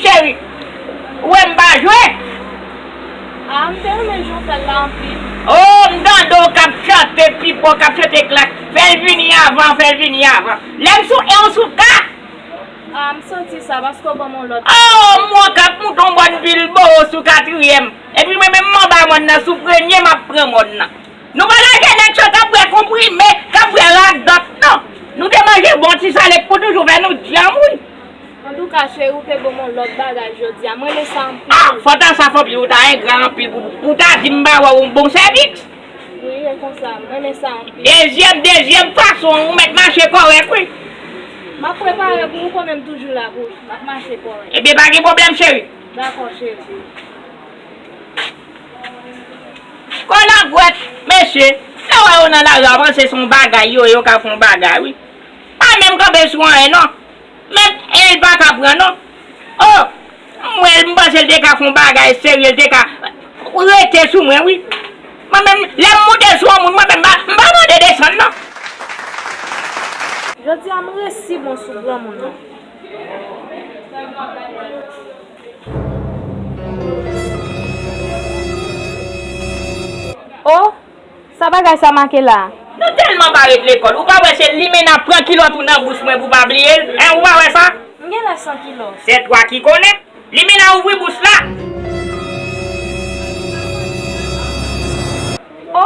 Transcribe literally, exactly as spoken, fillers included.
Cheri, ou wè m pa jwe? Ah, m te renmen jan w fè l la anpil. O, m tande w k ap chante pipo, k ap chante klak. Fè l vini avan, fè l vini avan. Lè m sou en, ou sou ka. Ah, m santi sa, paske w ban m yon lòt. O, mwen k ap moute yon bòn vilboro sou katriyèm. Epi mwen menm m anba mòn nan sou premye, m ap pran mòn nan. Nou pa lage nèg sa k ap bwè konprime, k ap bwè radòt, non. Nou te manje bon ti sale k pou toujou fè nou djanm, wi. Antouka, cheri, ou te ban m yon lòt bagay jodi a. M renmen sa anpil. Ah, fò ta sa fò pi ou ta engra anpil pou, pou ta di m pa wè w yon bon sèvis. Wi, e konsa, m renmen sa anpil. Dezyèm, dezyèm fason, ou mèt mache kòrèk, wi. M ap prepare pou ou konnen m toujou la pou ou. M ap mache kòrèk. Ebyen, pa gen pwoblèm, cheri. Dakò, cheri. Kòlangwèt, mesye, lè w wè yo nan lari a, panse se yon bagay yo, yo ka fè yon bagay, wi. Pa menm kanpe sou anyen, non. Menm, e, l pa ka pran, non. O, m wè l, m panse l te ka fè yon bagay serye, l te ka rete sou mwen, wi. Mwen menm, lè m moute sou yon moun, mwen menm, m pa, m pa mande desann, non. Jodi a, m resi bon sou granmoun nan. O, sa bagay sa make la? Nou tèlman pa ret lekòl, ou pa wè se limena pran kilòt ou nan bouch mwen pou pa bliye l? Hein, ou pa wè sa? M genlè san kilòs. C'est toi qui connais. Limena ouvri bouch la. O,